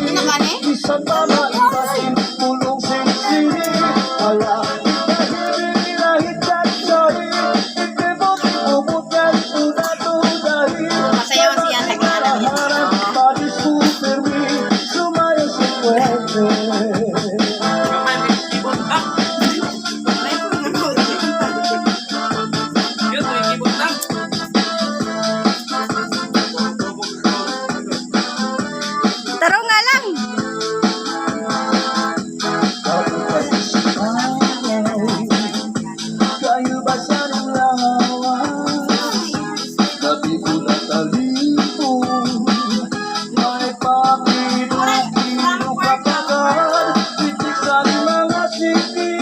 Ano gani? Masayaw siya, naghahanap niya. Kamay, may keyboard na. Yun, may keyboard na. Tarong nga lang. Kayo ba sanang lawas? Gabi ko na talipon. May pakilo-kilo ka pagad. Titik sa mga siki.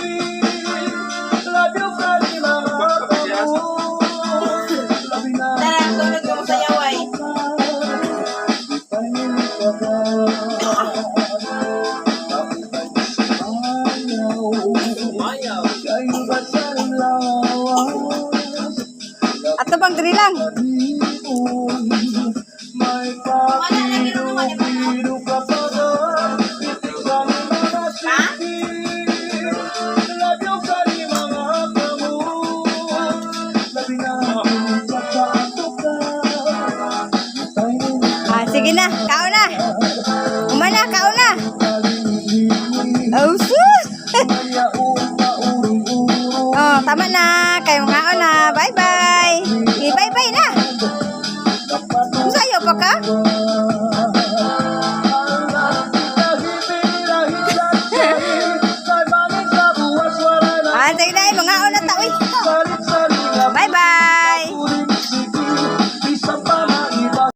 Labyo ka ni mga kamo. Labi na. Tara, sunod ko masayaw ay. Di pa ka. Mayaw. Kayo ba sanang lawas? Ato bang diri lang. May pakilo-kilo ka pagad. Titik sa mga siki. Labyo ka ni mga kamo. Labi na pagkatukan. Ah, sige na, kaon na. Umana, kaon na. Oh, sus! Oh, tama na. Kayo ngaon na. Bye-bye. Bye-bye na. Sayo pa ka? Bye.